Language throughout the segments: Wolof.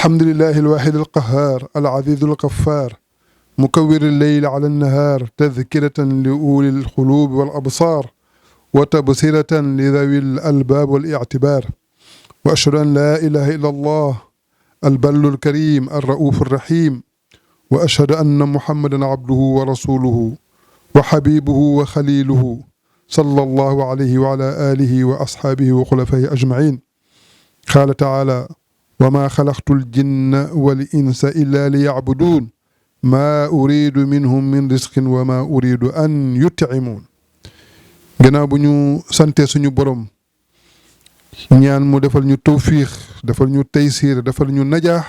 الحمد لله الواحد القهار العزيز الغفار مكور الليل على النهار تذكرة لأولي القلوب والأبصار وتبصرة لذوي الألباب والاعتبار وأشهد أن لا إله إلا الله البر الكريم الرؤوف الرحيم وأشهد أن محمدا عبده ورسوله وحبيبه وخليله صلى الله عليه وعلى آله وأصحابه وخلفائه أجمعين. قال تعالى: وما خلقت الجن والإنس إلا ليعبدون ما أريد منهم من رزق وما أريد أن يطعمون. gannaaw bu ñu sante suñu borom ñaan mu defal ñu tawfiix defal ñu taysiir defal ñu najaax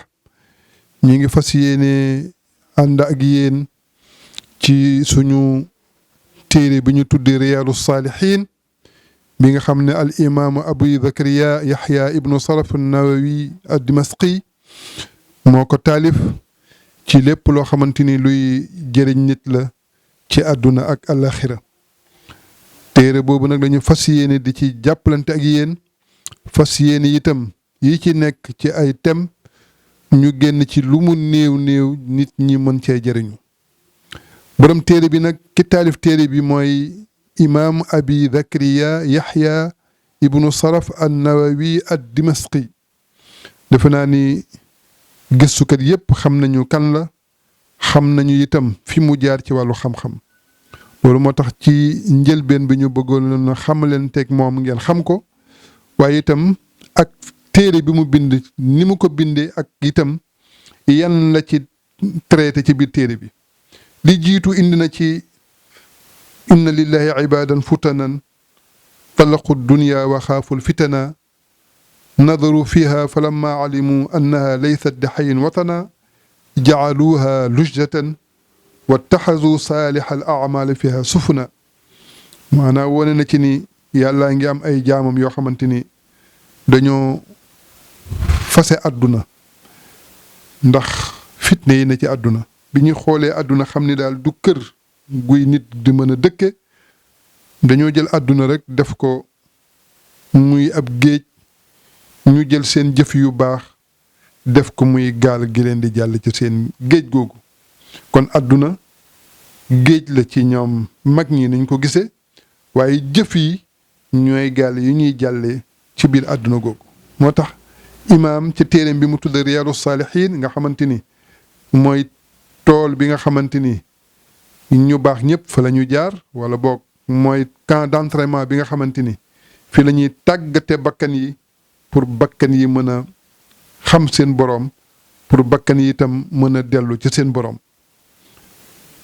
ñi ngi fas yéene ànd ak yéen ci suñu téere bi ñu tuddee Riyaadu Saalihiin bi nga xam ne al imaamu Abu Zakariya Yaxya ibnu Saraf an-Nawawi ad-Dimashqi moo ko taalif ci lépp loo xamante ni luy jëriñ nit la ci àdduna ak alaxira. téere boobu nag dañu fas yéene di ci jàppalante ak yéen fas yéene itam yi ci nekk ci ay thèmes ñu génn ci lu mu néew néew nit ñi mën cee jëriñu. borom téere bi nag ki taalif téere bi mooy imaam Abi Zakariya Yaxya ibnu Saraf an-Nawawi ad-Dimashqi. defe naa ni gëstukat yépp xam nañu kan la, xam nañu itam fi mu jaar ci wàllu xam-xam. loolu moo tax ci njëlbeen bi ñu bëggoon na xamaleen teg moom ngeen xam ko, waaye itam ak téere bi mu bind ni mu ko bindee ak itam yan la ci traité ci biir téere bi. li jiitu indi na ci inna lillahi ibadan futanan talaqu dunya wa xaaful fitana nadaru fiha falamma alimu annaha laysat di xayin watana jaaluha lujjatan wattaxazu saalix al amal fiha sufuna. maanaam wone na ci ni yàllaa ngi am ay jaamam yoo xamante ni dañoo fase àdduna ndax fitne yi na ci àdduna. bi ñu xoolee àdduna xam ni daal du kër guy nit di mën a dëkke, dañoo jël àdduna rek def ko muy ab géej, ñu jël seen jëf yu baax def ko muy gaal gi leen di jàll ci seen géej googu. kon àdduna géej la ci ñoom mag ñi nañ ko gisee, waaye jëf yi ñooy gaal yi ñuy jàllee ci biir àdduna googu. moo tax imaam ci téereem bi mu tudd Riyaadu Saalihiin nga xamante ni mooy tool bi nga xamante ni ñu baax ñëpp fa la ñu jaar, wala boog mooy camp d'entraînement bi nga xamante ni fi la ñuy tàggate bakkan yi pour bakkan yi mën a xam seen boroom, pour bakkan yi itam mën a dellu ci seen boroom.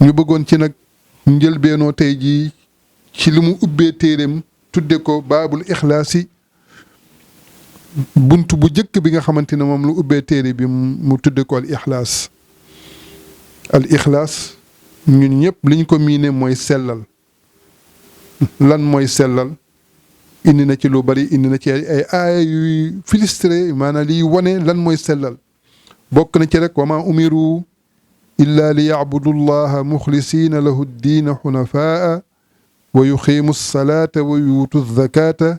ñu bëggoon ci nag njëlbeenoo tey jii ci li mu ubbee téereem tudde ko baabul ixlaasi, bunt bu jëkk bi nga xamante ne moom lu ubbee téere bi mu tudde ko al ixlaas. al ixlaas ñun ñëpp liñ ko miine mooy sellal. lan mooy sellal? indi na ci lu bari, indi na ci ay aaya yuy filistre maanaam liy wone lan mooy sellal. bokk na ci rek wa maa umiru illa li yacbudu llaha muxlisiina lahu ddiina xunafaa wa yuqiimu salaata wa yuutu zakata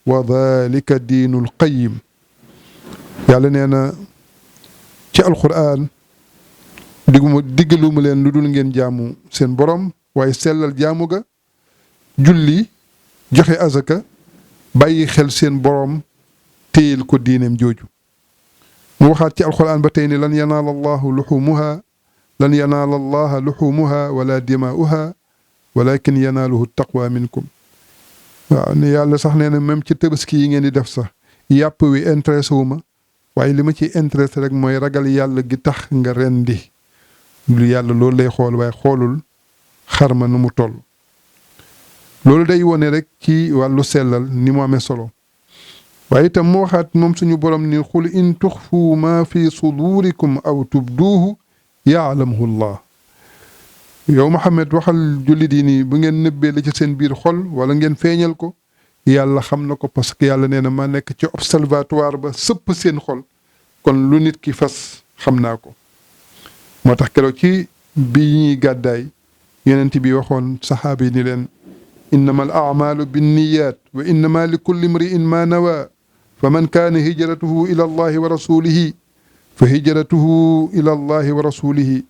wa dalika diinul qayim. yàlla nee na ci alquran diggaluma leen lu dul ngeen jaamu seen borom, waaye sellal jaamu ga, julli, joxe azaka, bàyyi xel seen borom, téyel ko diineem jooju. mu waxaat ci alquran ba tey ne lan yanaala allahu luxumuha lan yanaala allaha luxumuha wala dimaa'uha walakin yanaaluhu taqwa minkum. waaw ne yàlla sax nee na même ci tabaski yi ngeen di def sax yàpp wi intéressé wu ma, waaye li ma ciy intéressé rek mooy ragal yàlla gi tax nga rendi. lu yàlla loolu lay xool, waaye xoolul xarma nu mu toll. loolu day wone rek ci wàllu sellal ni mu amee solo. waaye itam mu waxaat moom suñu borom ni xul in tuxfu ma fi sudurikum aw tubduuhu yaalamuhu llah. yow Muhammad waxal jullit yi nii bu ngeen nëbbee la ci seen biir xol wala ngeen feeñal ko, yàlla xam na ko, parce que yàlla nee na maa nekk ci observatoire ba sëpp seen xol, kon lu nit ki fas xam naa ko. moo tax keroog ci bi ñuy gàddaay yonent bi waxoon saxaaba yi ni leen innama al a'maalu binniyat wa innama li kulli imri'in ma nawa fa man kaana hijratuhu ila allahi wa rasulihi fa hijratuhu ila allahi wa rasulihi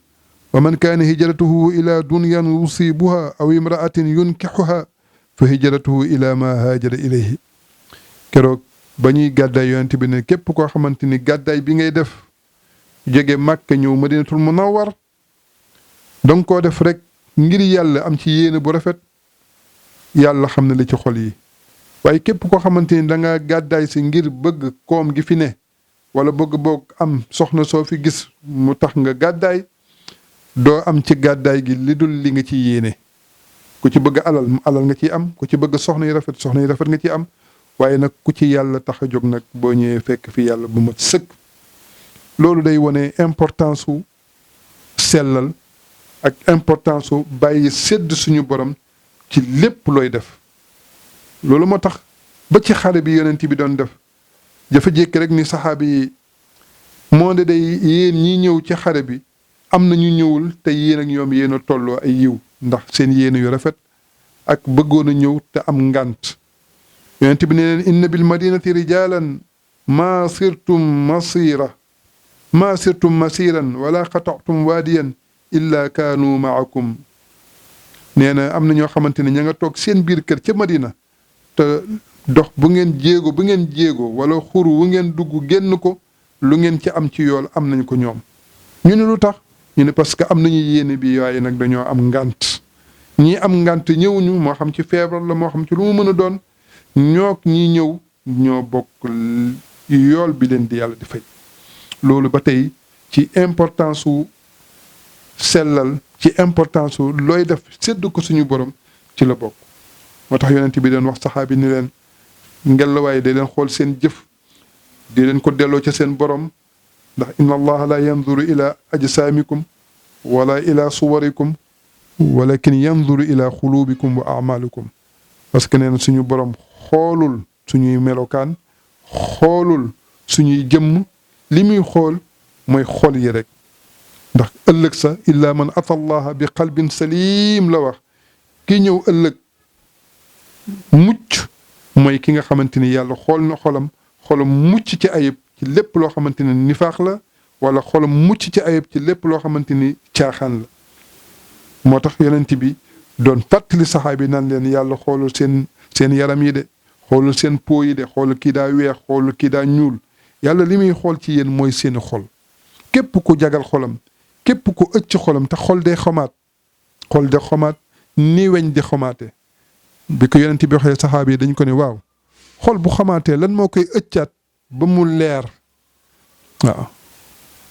wa man kaana hijratuhu ila dunyan yusibuha aw imraatin yunkixuha fa hijratuhu ila ma haajara ilayhi. keroog ba ñuy gàddaay yonent bi ne képp koo xamante ni gàddaay bi ngay def jóge Màkka ñëw Madinatul Munawwar danga koo def rek ngir yàlla am ci yéene bu rafet, yàlla xam ne li ci xol yi. waaye képp koo xamante ni da nga gàddaay si ngir bëgg koom gi fi ne wala bëgg boog am soxna soo fi gis mu tax nga gàddaay, doo am ci gàddaay gi li dul li nga ci yéene. ku ci bëgg alal nga ciy am, ku ci bëgg soxna yi rafet nga ciy am, waaye nag ku ci yàlla tax a jóg nag boo ñëwee fekk fi yàlla bu mat sëkk. loolu day wone importance su sellal ak importance su bàyyi sédd suñu borom ci lépp looy def. loolu moo tax ba ci xare bi yonent bi doon def dafa jékki rek ni saxaabi yi moo de day yéen ñi ñëw ci xare bi am na ñu ñëwul te yéen ak ñoom yéen a tolloo ay yiw ndax seen yéene yu rafet ak bëggoon a ñëw te am ngànt. yonent bi ne leen inna bil madinati rijalan maa sirtum masiran wala xatatum waadiyan illa kaanu maakum. nee na am na ñoo xamante ne ña nga toog seen biir kër ca Madina te dox bu ngeen jéego wala xur wu ngeen dugg génn ko lu ngeen ci am ci yool am nañ ko ñoom. ñu ne lu tax ñu ne parce que am nañu yéene bi waaye nag dañoo am ngànt. ñii am ngànt ñëwuñu moo xam ci feebar la moo xam ci lu mu mën a doon ñook ñi ñëw ñoo bokk yool bi leen di yàlla di fay. loolu ba tey ci importance su sellal, ci importance su looy def sédd ko suñu borom ci la bokk. moo tax yonent bi doon wax saxaabi ni leen ngelawaay day leen xool seen jëf di leen ko delloo ca seen borom, ndax inna allaha la yanzuru ila ajsaamikum wala ila suwarikum walakin yanzuru ila xulubikum wa amalikum. parce que nee na suñu borom xoolul suñuy melokaan, xoolul suñuy jëmm, li muy xool mooy xol yi rek. ndax ëllëg sa illa man ata allaha bi qalbin salim la wax. ki ñëw ëllëg mucc mooy ki nga xamante ni yàlla xool na xolam mucc ci ayib ci lépp loo xamante ni nifaax la, wala xolam mucc ci ayib ci lépp loo xamante ni caaxaan la. moo tax yonent bi doon fàttali saxaabi naan leen yàlla xoolul seen yaram yi de, xoolul seen po yi de, xoolul kii daa weex, xoolul kii daa ñuul. yàlla li muy xool ci yéen mooy seeni xol. képp ku jagal xolam, képp ku ëcc xolam te xol day xomaat ni weñ di xomaate. bi ko yonent bi waxee saxaabi yi dañ ko ne waaw xol bu xamaatee lan moo koy ëccaat ba mu leer. waaw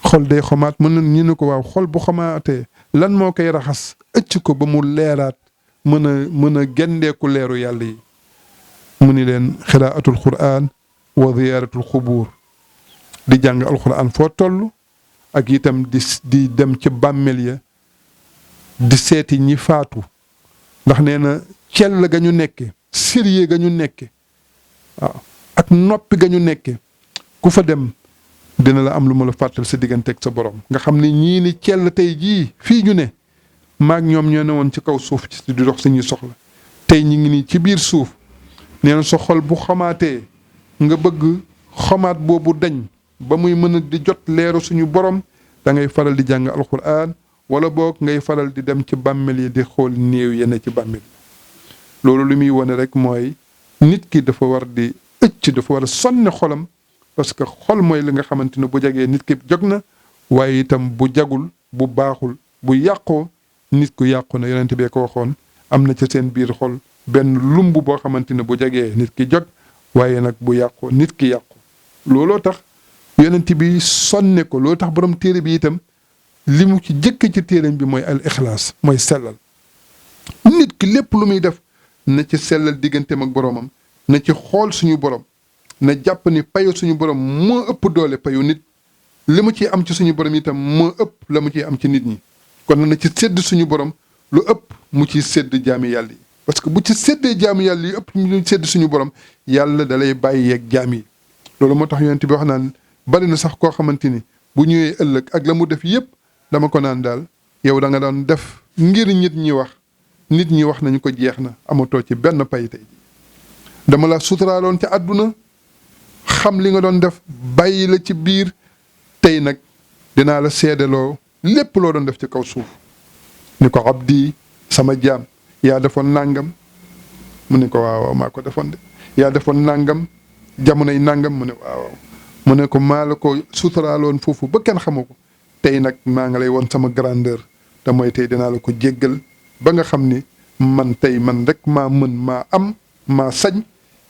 xol day xomaat ñu ne ko waaw xol bu xamaatee lan moo koy raxas ëcc ko ba mu leeraat mën a gendeeku leeru yàlla yi. mu ni leen xiraatul quraan wa ziyaaratul xubuur, di jàng alquran foo toll ak itam di dem ci bàmmeel ya di seeti ñi faatu. ndax nee na cell ga ñu nekke, sérieux ga ñu nekke, waaw ak noppi ga ñu nekke, ku fa dem dina la am lu ma la fàttal sa digganteeg sa borom. nga xam ne ñii ni cell tey jii fii ñu ne maag ñoom ñoo ne woon ci kaw suuf ci di dox suñuy soxla, tey ñi ngi nii ci biir suuf. nee na sa xol bu xamaatee nga bëgg xamaat boobu dañ ba muy mën a di jot leeru suñu borom, da ngay faral di jàng alquran wala boog ngay faral di dem ci bàmmeel yi di xool néew yenn ci bàmmeel. loolu li muy wane rek mooy nit ki dafa war di dafa war a sonne xolam, parce que xol mooy li nga xamante ne bu jagee nit ki jog na, waaye itam bu jagul, bu baaxul, bu yàqoo nit ku yàqu na. yonent bee ko waxoon, am na ca seen biir xol benn lumb boo xamante ne bu jagee nit ki jog, waaye nag bu yàqoo nit ki yàqu. looloo tax yonent bi sonne ko. loolu tax borom téere bi itam li mu ci jëkk ci téereem bi mooy al ixlaas, mooy sellal. nit ki lépp lu muy def na ci sellal digganteem ak boromam, na ci xool suñu borom, na jàpp ni payu suñu borom moo ëpp doole payu nit. li mu ciy am ci suñu borom itam moo ëpp la mu ciy am ci nit ñi. kon na ci sédd suñu borom lu ëpp mu ciy sédd jaami yàlla yi. parce que bu ci séddee jaami yàlla yi ëpp ñu sédd suñu borom, yàlla da lay bàyyi yeeg jaam yi. loolu moo tax yonent bi wax naan bari na sax koo xamante ni bu ñëwee ëllëg ak la mu def yëpp dama ko naan daal yow da nga doon def ngir nit ñi wax nañu ko jeex na, amatoo ci benn pay tey. dama la suturaaloon ca àdduna, xam li nga doon def bàyyi la ci biir, tey nag dinaa la seedeloo lépp loo doon def ci kaw suuf ni ko abdi sama jaam yaa defoon nàngam mu ne ko waaw maa ko defoon de yaa defoon nàngam jamonoy nàngam mu ne waaw mu ne ko maa la ko suturaaloon foofu ba kenn xamu ko tey nag maa nga lay woon sama grandeur te mooy tey dinaa la ko jéggal ba nga xam ni man tey man rek maa mën maa am maa sañ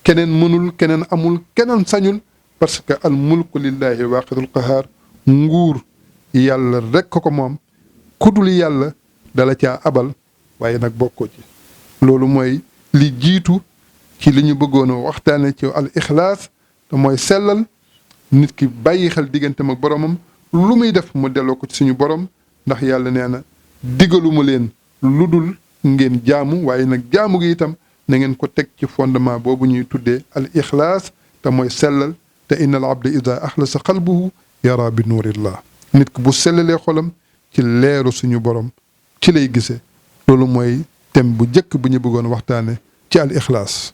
keneen mënul keneen amul keneen sañul parce que al mulku lillahi waaqidul qahaar nguur yàlla rek ko moom kudul yàlla dala caa abal waaye nag bokkoo ci loolu mooy li jiitu ci li ñu bëggoon a waxtaane ci al ixlaas te mooy sellal nit ki bàyyi xel digganteem ak boromam lu muy def mu delloo ko ci suñu borom ndax yàlla nee na digaluma leen lu dul ngeen jaamu waaye nag jaamu gi itam na ngeen ko teg ci fondement boobu ñuy tuddee al ixlaas te mooy sellal te inna al abda ida axlasa qalbuhu yara bi nuurillah nit ki bu sellalee xolam ci leeru suñu borom ci lay gisee loolu mooy thème bu njëkk bu ñu bëggoon waxtaane ci al ixlaas